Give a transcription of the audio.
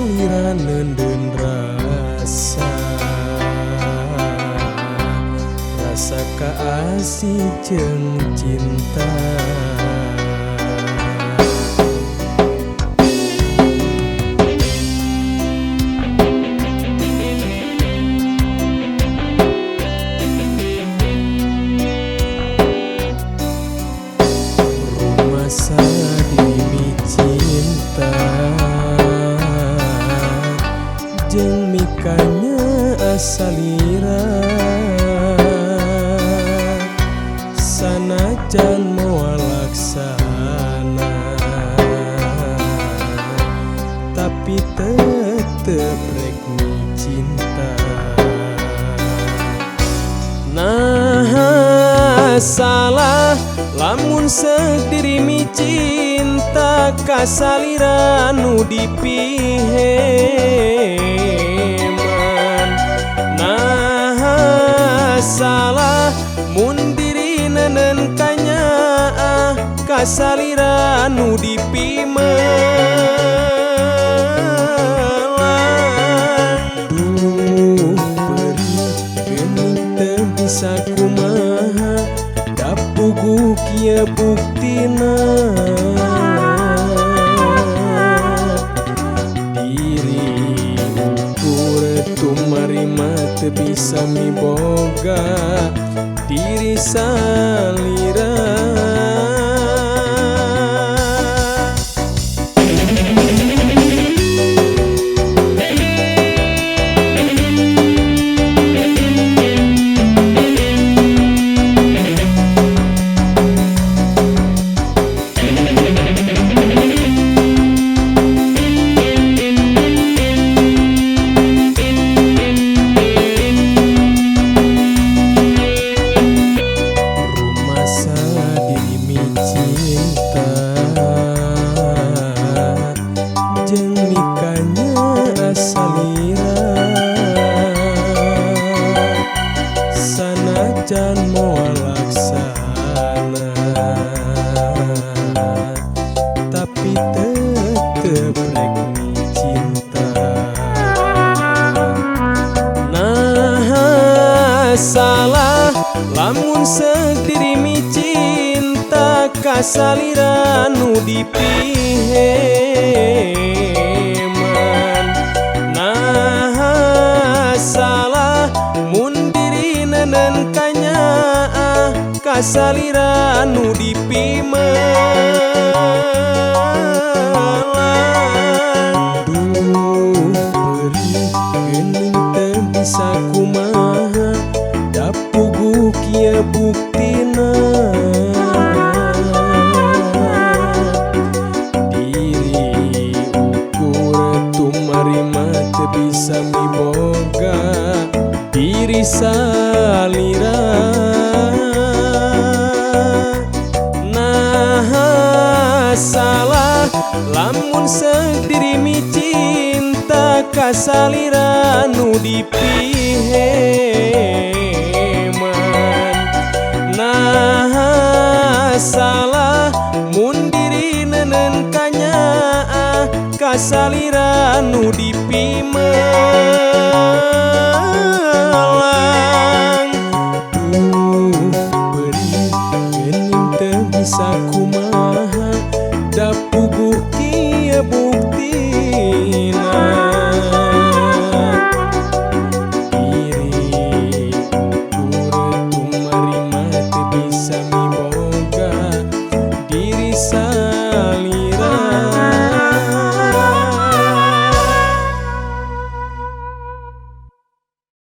salira neundeun rasa, rasa kaasih jeung cinta. Rumasa dimi cinta jeung mikanya asalira, sanajan moal laksana tapi tetep rek cinta. Nah salah lamun seuk diri mi cinta kasalira nu dipiheman. Nah salah mun diri nenen kanyaah kasalira nu dipimelang. Duh perih geuning teu bisa kumaha, puguh kieu buktina. Diri ukur tumarima teu bisa miboga diri salira. Cinta jeung mikanya asalira, sanajan moal laksana tapi tetep rek cinta. Nah salah lamun seuk diri mi cinta kasalira nu dipiheman. Nah salah mun diri nenen kanyaah kasalira nu dipimelang. Duh perih geuning teu bisa kumaha, da puguh kieu buktina. Diri ukur tumarima teu bisa miboga diri salira. Nah salah lamun seuk diri mi cinta kasalira nu dipiheman. Nah salah mun diri nenen kanyaah kasalira nu dipimelang.